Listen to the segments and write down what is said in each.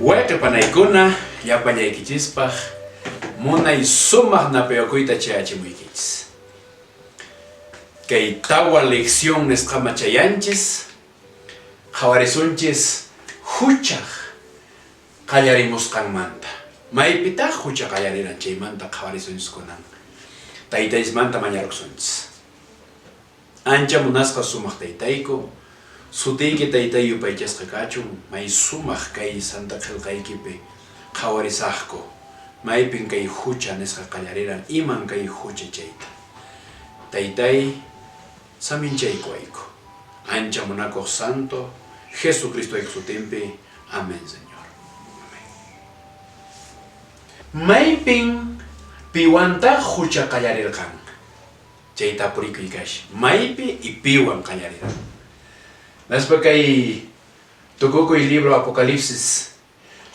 Wayqe panaykuna, llapallaykichispaq munay sumaq napayakuyta chayachimuykichis. Kay tawa lección nisqama chayanchis, qhawarisunchis huchaq qallarimusqanmanta. Maypitaq hucha qallariran chaymanta qhawarisunchis kunan. Taytanchismanta mañarukusunchis. Ancha munasqa sumaq Taytayku, sutiyki Taytay yupaychasqa kachun, may sumaq kay Santa Qhelqaykipi qhawarisaqku, maypin kay hucha nisqa qallariran, iman kay hucha chayta. Taytay, saminchaykuwayku. Ancha munakuq Santo Jesucristoykiq sutinpi. Amén, Señor. Amén. Maypin piwantaq hucha qallarirqan? Chay tapurikuy kash, maypi y piwan qallariran? Hinaspa kay tukukuy libro Apocalipsis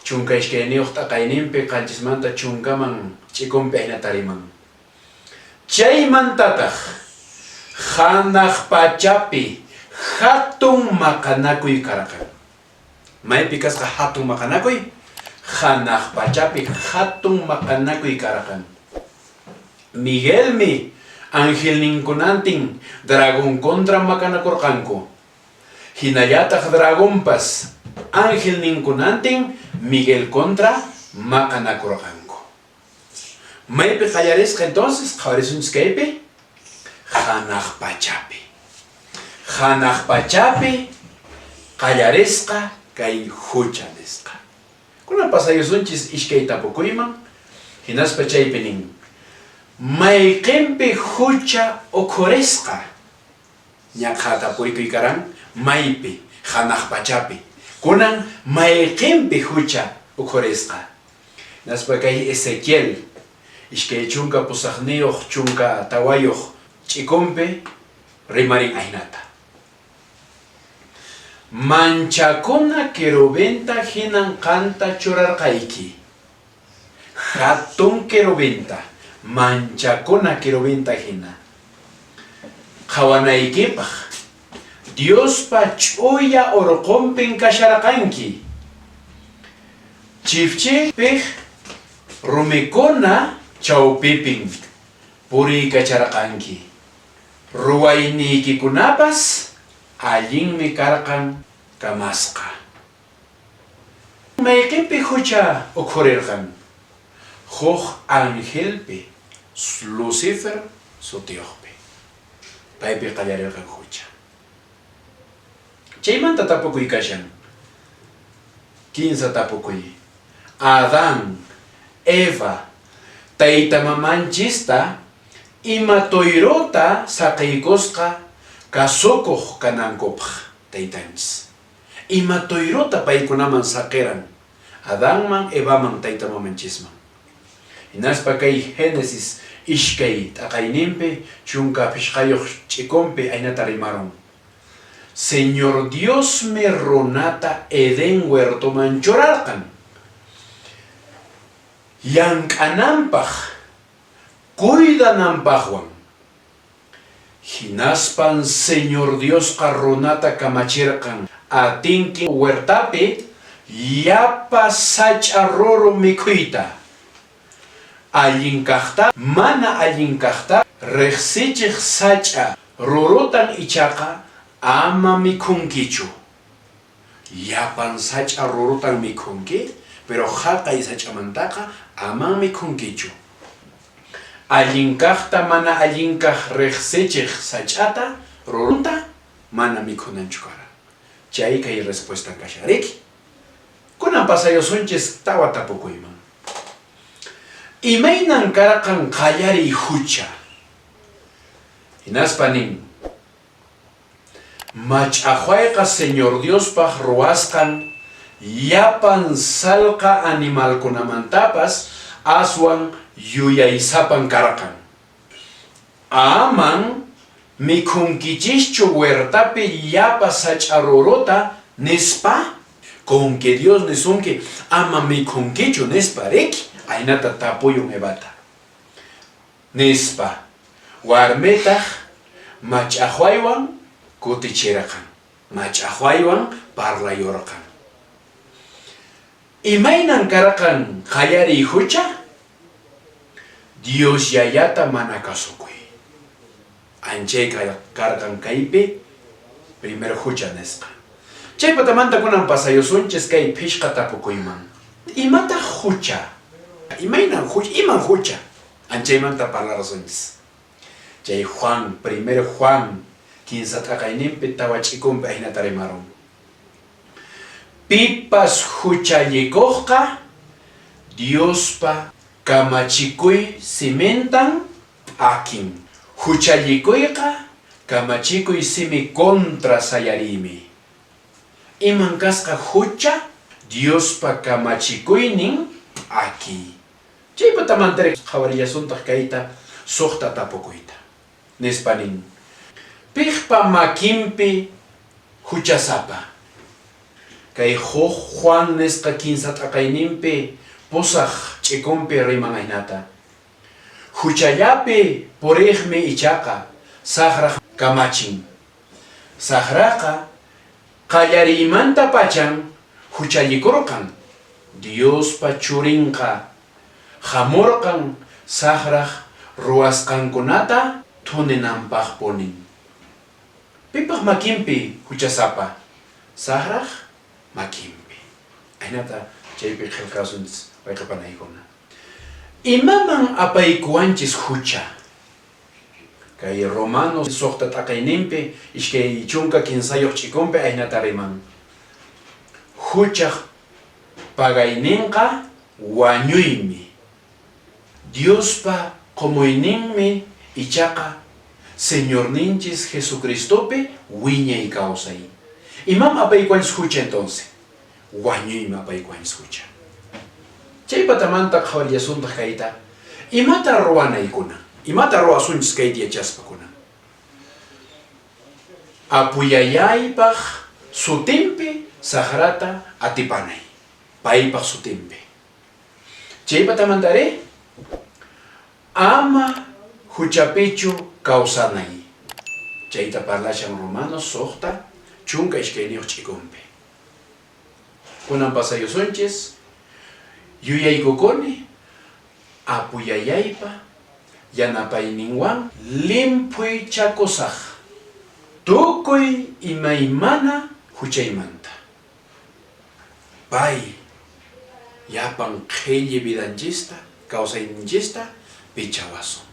12 t'aqayninpi 7manta 10man ch'ikunpi ahinata riman. Chaymantataq hanaq pachapi hatun maqanakuy karqan. Maypi kasqa hatun maqanakuy? Hanaq pachapi hatun maqanakuy karqan. Miguelmi angelninkunantin dragón contra maqanakurqanku. Hinallataq dragonpas angelninkunantin Miguel contra maqanakurqanku. Maypi qallarisqa entonces? Qhawarisunchis kaypi. Hanaq pachapi. Hanaq pachapi qallarisqa kay hucha nisqa. Kunan pasayusunchis iskay tapukuyman, hinaspa chaypi nin, Mayqinpi hucha ukhurisqa? Ñaqha tapurikuy karan, maypi? Hanaq pachapi. Kunan mayqinpi hucha ukhurisqa? Hinaspa kay Ezequiel 28 14 ch'ikunpi rimarin ahinata, Manchakuna querubinta hinan qanta churarqayki, hatun querubinta, manchakuna querubinta hina, qhawanaykipaq, Diospa ch'uya orqonpin kasharqanki, chifchipiq rumikuna chawpipin puriykacharqanki, ruwayniykikunapas allinmi karqan kamasqa. Mayqenpi hucha ukhurirqan? Huk angelpi, Lucifer sutiyuqpi. Paypi qallarirqan hucha. Chaymanta tapukuy kashan. Kinsa tapukuy. Adán, Eva, tayta-mamanchista ima toyrota saqeykusqa kasukuq kanankupaq taytanchis? Ima toyrota paykunaman saqeran Adanman, Evaman, tayta-mamanchisman? Hinaspa kay Génesis ishkay t'aqayninpi 15 ch'ikunpi aynata rimarun, Señor Diosmi runata Edén huertoman churarqan, llank'ananpaq, cuidananpaqwan. Hinaspan Señor Diosqa runata kamachirqan, Atinkin huertapi llapa sach'a ruru mikhuyta, allin kaqta mana allin kaqta reqsichiq sach'a rurutan ichaqa ama mikhunkichu. Llapan sach'a rurutan mikhunki, pero haqay sach'amantaqa aman mikhunkichu. Allin kaqta mana allin kaq reqsichiq sach'ata rurunta mana mikhunanchu karan. Chay kay respuestan kashan, riki? Kunan pasayusunchis tawa tapukuyman. Imaynan karqan qallariy hucha? Hinaspa nin, Mach'aqwayqa Señor Diospaq ruwasqan llapan salqa animalkunamantapas aswan yuyaysapan karqan. Aman mikhunkichischu huertapi llapa sach'a ruruta Nispa? Con que Dios nisunki ama mikhunkichu nispa, riki? Ahinata tapuyun Evata. Nispa. Warmitaq mach'aqwaywan kutichirqan. Mach'aqwaywan parlayurqan. Imaynan karqan qallariy hucha? Dios Yayata mana kasukuy. Anchay karqan kaypi primer hucha nisqa. Chay patamanta kunan pasayusunchis kay phishqa tapukuyman. Imataq hucha? Imaynan hucha? Iman hucha? Anchaymanta parlarasunchis. Chay Juan, primer Juan, kinsa t'aqayninpi tawa ch'ikunpi ahinata rimarun. Pipas huchallikuqqa Diospa kamachikuy simintan p'akin. Huchallikuyqa kamachikuy simi contra sayariymi. Iman kasqa hucha? Diospa kamachikuynin p'akiy. Chay patamantari qhawarillasuntaq kayta suqta tapukuyta. Nispa nin. Piqpa makinpi huchasapa? Kay huk Juan nisqa kinsa t'aqayninpi pusaq ch'ikunpi riman ahinata. Huchallapi puriqmi ichaqa saqraq kamachin. Saqraqa qallariymantapachan huchallikurqan, Diospa Churinqa hamurqan saqraq ruwasqankunata thuninanpaqpunin. Pipaq makinpi huchasapa? Saqraq makinpi. Ahinata chaypi qhelqasunchis wayqe panaykuna. Imaman apaykuwanchis hucha? Kay Romanos suqta t'aqayninpi 23 ch'ikunpi ahinata riman. Huchaq pagayninqa wañuymi. Diospa qomuyninmi ichaqa Señorninchis Jesucristopi wiñay kawsay. Imam apaykuwanchis hucha entonces? Wañuymi apaykuwanchis hucha. Chay patamanta qhawarillasuntaq kayta, imata ruwanaykuna? Imata ruwasunchis kayta yachaspa kunan? Apuyayaypaq sutinpi saqrata atipanay. Paypaq sutinpi. Chay patamantari ama huchapichu kawsanay. Chayta parlashan Romanos 62 ch'ikunpi. Kunan pasayusunchis yuyaykukuni apuyayaypa yanapayninwan limphuychakusaq tukuy imaymana huchaymanta. Pay llapan qhelli vidanchista, kawsayninchista pichawasun.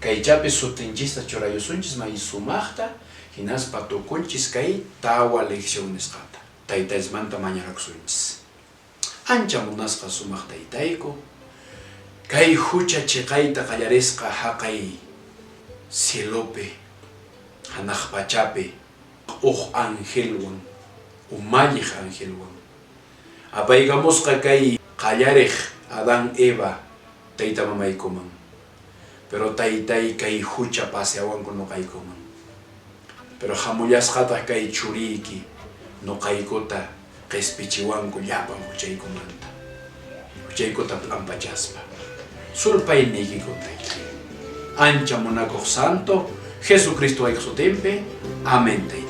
Kaychapi sutinchista churayusunchis may sumaqta, hinaspa tukunchis kay tawa lección nisqata. Taytanchismanta mañarakusunchis. Ancha munasqa sumaq taytayku, kay hucha chiqayta qallarisqa haqay cielopi, hanaq pachapi, huk angelwan, umalliq angelwan. Apaykamusqa kay qallariq Adán Eva tayta mamaykuman. Pero taytay kay hucha paseawanku noqaykuman. Pero hamullasqataq kay churiyki noqaykuta qespichiwanku llapan huchaykumanta. Huchaykuta p'ampachaspa. Sulpayniykikun taytay. Ancha munakuq santo Jesucristo waykuq sutinpi. Amén taytay.